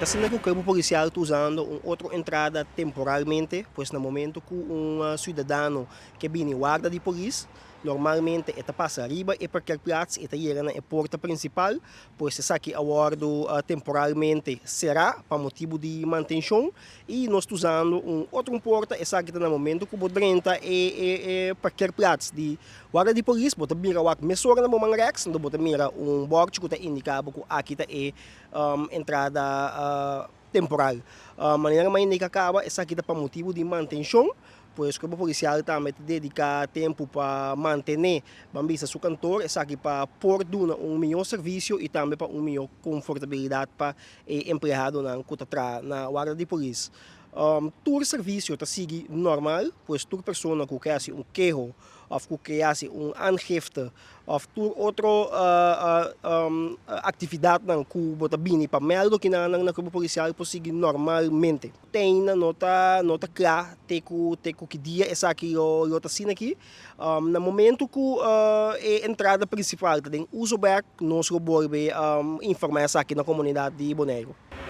Ta asina ku Kuerpo Polisial ta usando un otro entrada temporalmente, pues na momento ku un siudadano ke bini warda di polis, normalmente e ta pasa riba e parkeerplaats i ta yega na e porta prinsipal, pues esaki a wòrdu temporalmente será pa motibu di mantenshon i nos ta usando un otro porta. Esaki ta na momento ku bo drenta e e parkeerplaats di warda di polis, bo ta bira wak mesora na bo man rèks, anto bo ta mira un bòrchi ku ta indiká bo ku aki ta e entrada temporal. Manera mi a indiká kaba, esaki ta pa motibu di mantenshon, pues Kuerpo Polisial tambe ta dediká tempu pa mantené, ban bisa, su kantor, esaki pa por duna un mihó servisio i tambe pa un mihó konfortabilidat pa e empleadonan ku ta traha na warda di polis. Tur servisio ta sigui normal, pues tur persona ku ke hasi un keho òf ku ke hasi un aangifte òf tur otro aktividatnan ku bo ta bini pa mèldu kinanan na Kuerpo Polisial por sigui normalmente. Te ainda no ta no ta kla te ku te ku ki dia esaki lo lo ta asina aki. Na momento ku e entrada prinsipal ta den uso bèk nos lo bolbe informá esaki na komunidat di Boneiru.